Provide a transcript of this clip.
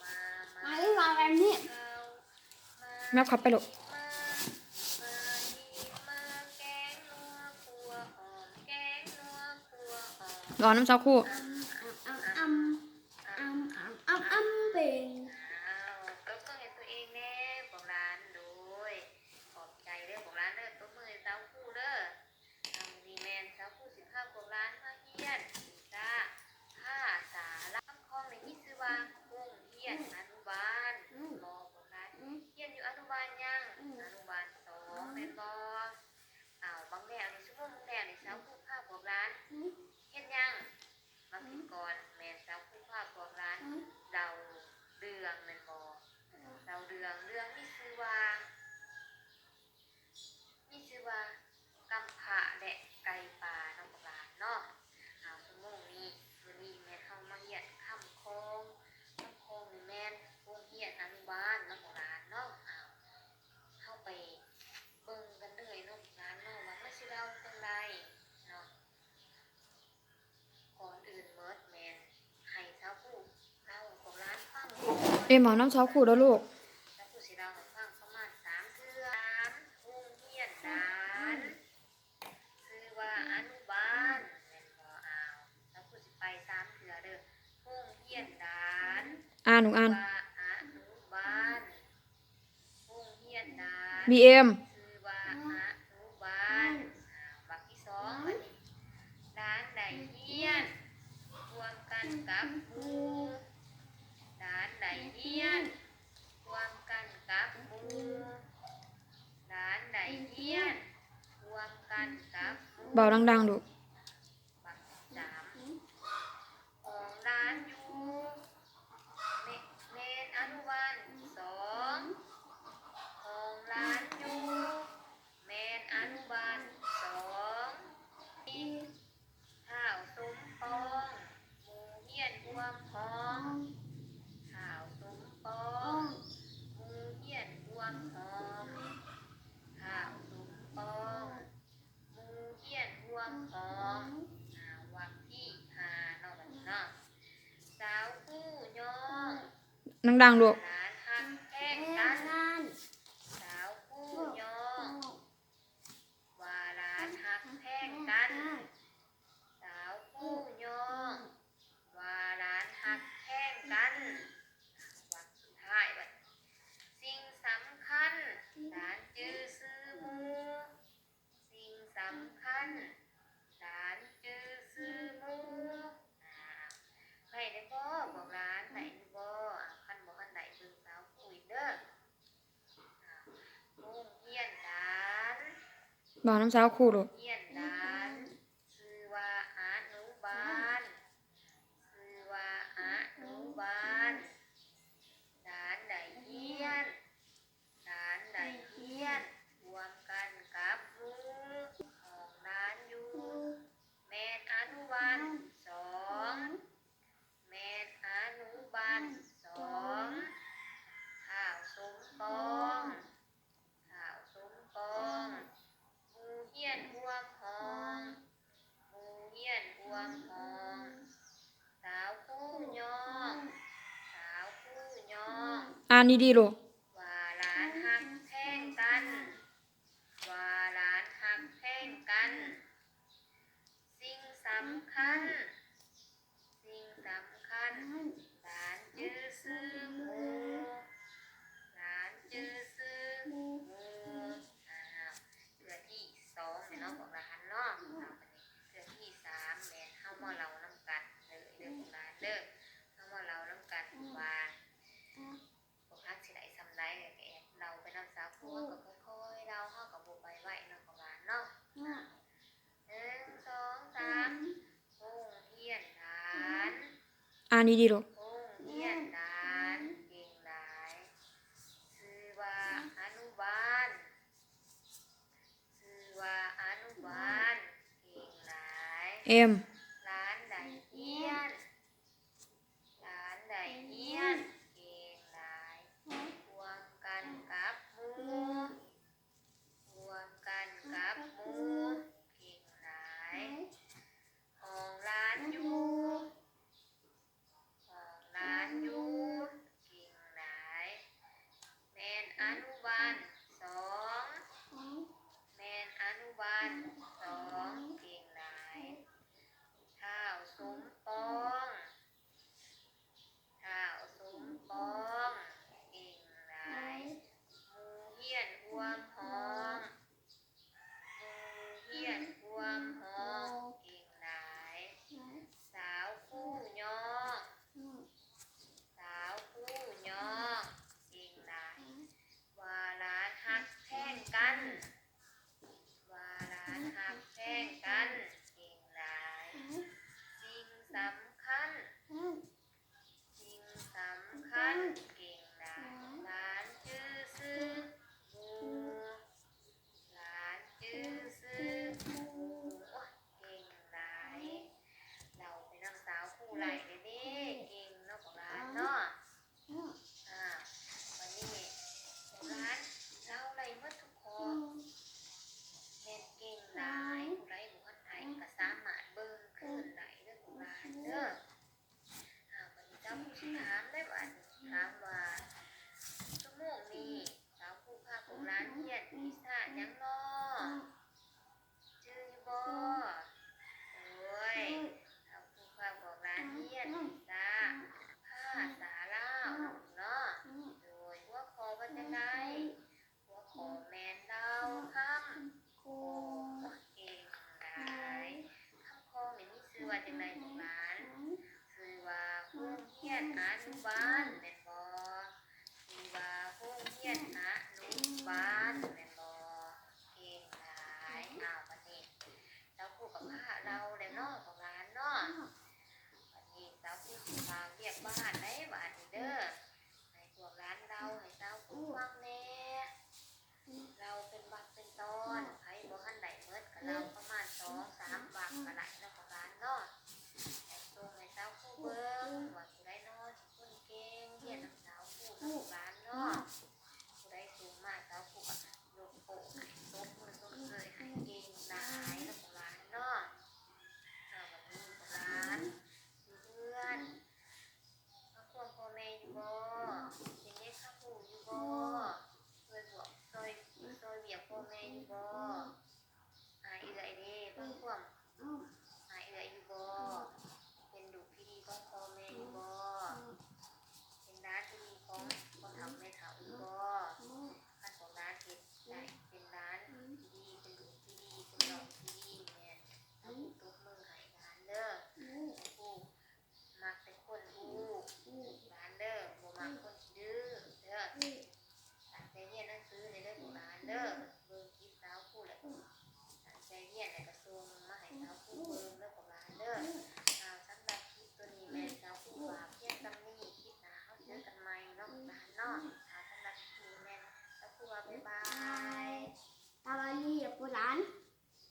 ມາເລີຍວ່າແບບນີ້ ແມັບເຂົ້າໄປລູກ. ເວົ້ານຳສາວຄູ. ເປັນ ອ້າວ ຕົບມືໃຫ້ຕົວເອງແດ່ພວກຫຼານ. ໂດຍ ຂອບໃຈເດີພວກຫຼານເດີ ຕົບມືໃຫ້ສາວຄູເດີ. ເອົາ ມື້ນີ້ແມ່ນສາວຄູຊິພາພວກຫຼານມາຮຽນວິຊາພາສາລາວ. ຄຳຂອງນີ້ມີຊື່ວ່າໂຮງຮຽນອະນຸບານ ແມ່ນບໍ່ພວກຫຼານ? ຮຽນຢູ່ອະນຸບານຫຍັງ? ອະນຸບານສອງ ແມ່ນບໍ່? ເອົາ ບາງແນວນີ້ ຊົ່ວໂມງບາງແນວນີ້ ສາວຄູພາພວກຫຼານເຮັດຫຍັງ? ມາຄິດກ່ອນ ແມ່ນສາວຄູພາພວກຫຼານເລົ່າເລື່ອງ ແມ່ນບໍ່? ເລົ່າເລື່ອງ ເລື່ອງມີຊື່ວ່າ ມີຊື່ວ່າ ກຳພ້າ ແລະ ໄກ່ປ່າເນາະພວກຫຼານເນາະ. ເອົາ ຊົ່ວໂມງນີ້ ມື້ນີ້ແມ່ນເຮົາມາຮຽນຄຳຂອງ. ຄຳຂອງນີ້ແມ່ນໂຮງຮຽນອະນຸບານເນາະພວກຫຼານເນາະ. ເອົາ ເຮົາໄປເບິ່ງກັນເລີຍເນາະພວກຫຼານເນາະ ວ່າມັນຊິເວົ້າຈັ່ງໃດເນາະ. ກ່ອນອື່ນໝົດແມ່ນໃຫ້ສາວຄູເລົ່າໃຫ້ພວກຫຼານຟັງ. ເອມ ເວົ້ານຳສາວຄູເດີລູກ. ສາວຄູຊິເລົ່າໃຫ້ຟັງປະມານສາມເທື່ອ. ສາມ ໂຮງຮຽນດານ ຊື່ວ່າອະນຸບານ ແມ່ນບໍ່? ອ້າວ ສາວຄູຊິໄປສາມເທື່ອເດີ. ໂຮງຮຽນດານ ອ່ານລູກ ອ່ານ ວ່າອະນຸບານ. ໂຮງຮຽນດານ ບີເອັມ ຊື່ວ່າອະນຸບານ. ອ່າ ບັກທີສອງ ບັດນີ້ ຫຼານໄດ້ຮຽນຮ່ວມກັນກັບໝູ່. ຫຼານໄດ້ຮຽນຮ່ວມກັນກັບໝູ່. ຫຼານໄດ້ຮຽນຮ່ວມກັນກັບໝູ່. ເວົ້າດັງໆ ລູກ. ບັກທີສາມ ຂອງຫຼານຢູ່ ແມ່ນ ແມ່ນອະນຸບານສອງ. ຂອງຫຼານຢູ່ ແມ່ນອະນຸບານສອງ. ທ້າວສົມປອງ ໝູ່ຮຽນຮ່ວມຫ້ອງ. ທ້າວສົມປອງ ໝູ່ຮຽນຮ່ວມຫ້ອງ. ທ້າວສົມປອງ ໝູ່ຮຽນຮ່ວມຫ້ອງ. ອ່າ ວັກທີຫ້າເນາະ ບັດນີ້ເນາະ. ສາວຄູຍ້ອງ ດັງໆ ລູກ. ຫຼານຮັກແພງກັນ. ສາວຄູຍ້ອງ ວ່າຫຼານຮັກແພງກັນ. ສາວຄູຍ້ອງ ວ່າຫຼານຮັກແພງກັນ. ວັກສຸດທ້າຍບັດ ສິ່ງສຳຄັນ ຫຼານຈື່ຊື່ໝູ່. ສິ່ງສຳຄັນ ຫຼານຈື່ຊື່ໝູ່. ອ່າ ໄດ້ແລ້ວບໍ່ພວກຫຼານ? ໄດ້ຢູ່ບໍ່? ອ່າ ຄັນບໍ່ທັນໄດ້ ເບິ່ງສາວຄູອີກເດີ. ອ່າ ໂຮງຮຽນດານ ເວົ້ານຳສາວຄູໂລດ. ໂຮງຮຽນດານ ຊື່ວ່າອະນຸບານ. ຊື່ວ່າອະນຸບານ. ຫຼານໄດ້ຮຽນ ຫຼານໄດ້ຮຽນຮ່ວມກັນກັບໝູ່. ຂອງຫຼານຢູ່ ແມ່ນອະນຸບານສອງ. ແມ່ນອະນຸບານສອງ. ທ້າວສົມປອງ ທ້າວສົມປອງ ໝູ່ຮຽນຮ່ວມຫ້ອງ. ໝູ່ຮຽນຮ່ວມຫ້ອງ. ສາວຄູຍ້ອງ ສາວຄູຍ້ອງ. ອ່ານດີໆ ໂລດ. ວ່າຫຼານຮັກແພງກັນ. ວ່າຫຼານຮັກແພງກັນ. ສິ່ງສຳຄັນ ສິ່ງສຳຄັນ ຫຼານຈື່ຊື່ໝູ່. ຫຼານຈື່ຊື່ໝູ່. ອ່າ ເທື່ອທີສອງແມ່ນເນາະ ຂອງຫຼານເນາະ. ອ່າ ບາດນີ້ເທື່ອທີສາມແມ່ນເຮົາມາເລົ່ານຳກັນເດີ ເດີພວກຫຼານເດີ. ເຮົາມາເລົ່ານຳກັນວ່າ ພວກເຮົາຊິໄດ້ສ່ຳໃດ ແລ້ວກໍແອບເລົ່າໄປນຳສາວຄູ. ເຮົາກໍຄ່ອຍໆເລົ່າ ເຮົາກໍບໍ່ໄປໄວເນາະ ຂອງຫຼານເນາະ. ອ່າ ໜຶ່ງ ສອງ ສາມ. ໂຮງຮຽນດານ. ອ່ານດີໆ ໂລດ. ໂຮງຮຽນດານ ເກັ່ງຫຼາຍ. ຊື່ວ່າອະນຸບານ. ຊື່ວ່າອະນຸບານ ເກັ່ງຫຼາຍ. ເອັມ ຫຼານໄດ້ຮຽນ ຫຼານໄດ້ຮຽນ ເກັ່ງຫຼາຍ. ຮ່ວມກັນກັບໝູ່. ຮ່ວມກັນກັບໝູ່ ເກັ່ງຫຼາຍ. ຂອງຫຼານຢູ່ ຂອງຫຼານຢູ່ ນແມ່ນບໍ່? ຫຼືວ່າໂຮງຮຽນອະນຸບານແມ່ນບໍ່? ເກັ່ງຫຼາຍ. ອ້າວ ບັດນີ້ສາວຄູກໍພາເລົ່າແລ້ວເນາະ ພວກຫຼານເນາະ. ບັດນີ້ສາວຄູຊິຝາກວຽກບ້ານໄດ໋ບາດນີ້ເດີ ໃຫ້ພວກຫຼານເລົ່າໃຫ້ສາວຄູຟັງແດ່. ເລົ່າເປັນວັກເປັນຕອນ ໃຜບໍ່ທັນໄດ້ໝົດກໍເລົ່າປະມານສອງສາມວັກກໍໄດ້ເນາະ ພວກຫຼານເນາະ. ໃຫ້ສົ່ງໃຫ້ສາວຄູເບິ່ງວ່າຜູ້ໃດເນາະທີ່ຄົນເກັ່ງ ຮຽນນຳສາວຄູ ພວກຫຼານເນາະ. ຜູ້ໃດສົ່ງມາສາວຄູກໍຍົກໂປ້ໃຫ້ ຕົບມືຊົມເຊີຍໃຫ້ ເກັ່ງຫຼາຍເນາະ ພວກຫຼານເນາະ. ເອົາ ບັດນີ້ພວກຫຼານຢູ່ເຮືອນ ມາຄວມພໍ່ແມ່ຢູ່ບໍ່? ເປັນເດັກຮັບຮູ້ຢູ່ບໍ່? ຊ່ວຍບວກ ຊ່ອຍ ຊ່ອຍວຽກພໍ່ແມ່ຢູ່ບໍ່? ອາເອື້ອຍເດ້ ມາຄວມ ອາເອື້ອຍຢູ່ບໍ່? ເປັນລູກທີ່ດີຂອງພໍ່ແມ່ຢູ່ບໍ່? ເປັນຫຼານທີ່ດີຂອງພໍ່ເຖົ້າແມ່ເຖົ້າຢູ່ບໍ່? ຄັນພວກຫຼານເຮັດໄດ້ ເປັນຫຼານທີ່ດີ ເປັນລູກທີ່ດີ ເປັນນ້ອງທີ່ດີ ແມ່ນ ເຮົາຕົບມືໃຫ້ຫຼານເດີ. ສາວຄູ ມັກແຕ່ຄົນຮູ້ຫຼານເດີ ບໍ່ມັກຄົນຂີ້ດື້ເດີ. ຕັ້ງໃຈຮຽນໜັງສືແດ່ເດີພວກຫຼານເດີ. ເບິ່ງຄລິບສາວຄູແລ້ວ ຕັ້ງໃຈຮຽນແລ້ວກໍສົ່ງມາໃຫ້ສາວຄູເບິ່ງເດີພວກຫຼານເດີ. ອາ ສຳລັບຄລິບໂຕນີ້ແມ່ນສາວຄູຝາກພຽງສ່ຳນີ້ ຄລິບໜ້າເຮົາເຈີກັນໃໝ່ເນາະພວກຫຼານເນາະ. ອາ ສຳລັບຄລິບນີ້ແມ່ນສາວຄູວ່າບາຍບາຍ ສະບາຍດີພວກຫຼານ.